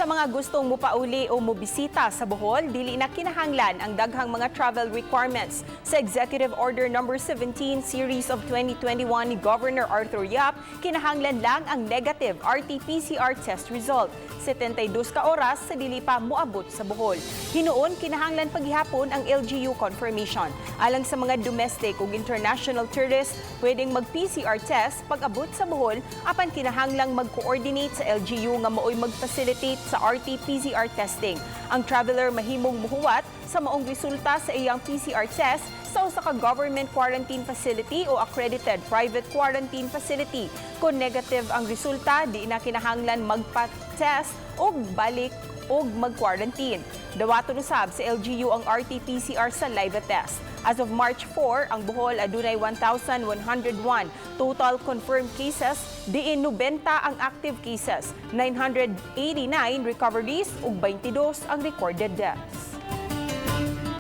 Sa mga gustong mupauli o mobisita sa Bohol, dili na kinahanglan ang daghang mga travel requirements. Sa Executive Order Number 17 Series of 2021 ni Governor Arthur Yap, kinahanglan lang ang negative RT-PCR test result 72 ka oras sa dili pa moabot sa Bohol. Hinuon, kinahanglan paghihapon ang LGU confirmation. Alang sa mga domestic ug international tourists, pwedeng mag-PCR test pag-abot sa Bohol apan kinahanglang mag-coordinate sa LGU nga maoy mag-facilitate sa RT-PCR testing. Ang traveler mahimong muhuwat sa maong resulta sa iyang PCR test sa usa ka government quarantine facility o accredited private quarantine facility. Kung negative ang resulta, di na kinahanglan magpa-test og balik og mag-quarantine. Dawaton usab sa LGU ang RT-PCR saliva test. As of March 4, ang Bohol adunay 1,101 total confirmed cases, diin 90 ang active cases, 989 recoveries ug 22 ang recorded deaths.